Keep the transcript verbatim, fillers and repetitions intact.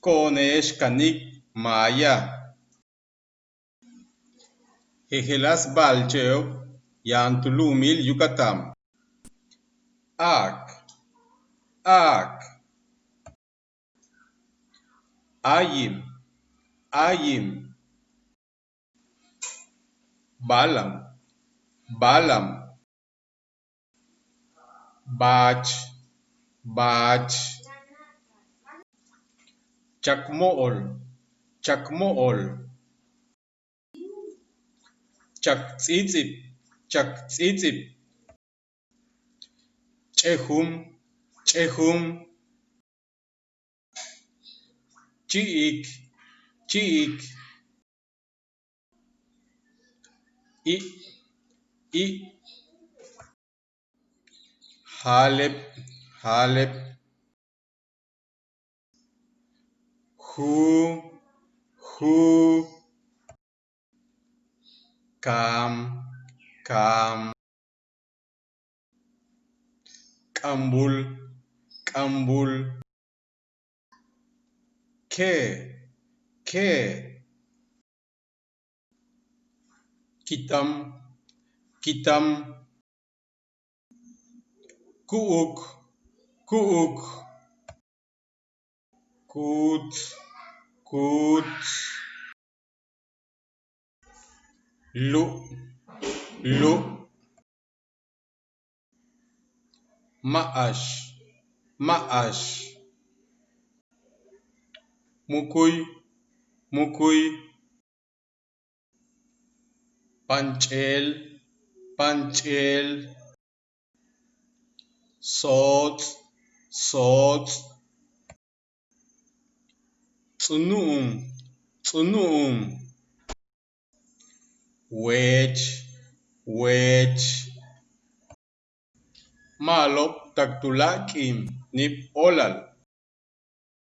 Ko'one'ex kanik maaya. Jejeláas ba'alche'ob yaan tu lu'umil Yucatán. Áak, áak. Áayim, áayim. Báalam, báalam. Ba'ach, ba'ach. Chakmo'ol, chakmo'ol. Chakts'íits'ib, chakts'íits'ib. Ch'ejum, ch'ejum. Chi'ik, chi'ik. I', i'. Ja'aleb, ja'aleb. Ju, ju. Kaam, kaam. K'ambul, k'ambul. Ke', ke'. Kitam, kitam. Ku'uk, ku'uk. Kuuts, kuuts. Lu', lu'. Ma'ax, ma'ax. Mukuy, mukuy. Panch'eel, panch'eel. Soots', soots'. Ts'unu'um, ts'unu'um. Weech, weech. Ma'alob tak tuláakal k'iin níib óolal.